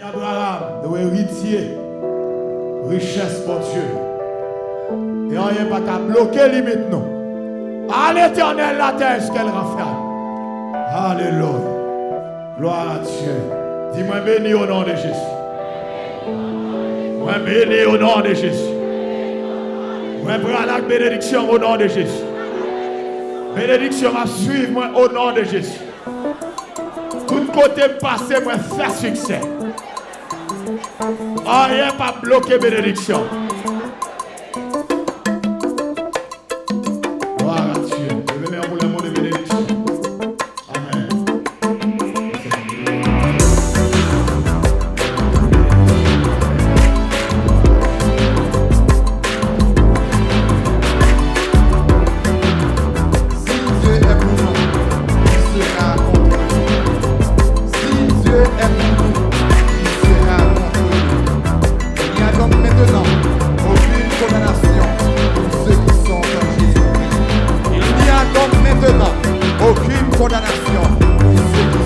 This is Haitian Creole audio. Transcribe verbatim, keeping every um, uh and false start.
Abraham, nou eritye richès Bondye. E anyen pa ka bloke limit nou. À l'Éternel la terre et ce qu'elle renferme. Alelouya. Gloire à Dieu. Di mwen beni au nom de Jésus. Mwen beni au nom de Jésus. Mwen pral ak benediksyon au nom de Jésus. Benediksyon ap swiv mwen au nom de Jésus. Tout kote m pase, mwen fè siksè. Anyen p ap bloke benediksyon. Gloire à Dieu. Leve men w pou le mot de bénédiction. Amen. Si Dieu est pour nous, qui sera contre nous? Si Dieu est pour nous, qui sera contre nous? Il n'y a donc maintenant aucune condamnation pour ceux qui sont en Jésus-Christ. Il n'y a donc maintenant aucune condamnation pour ceux qui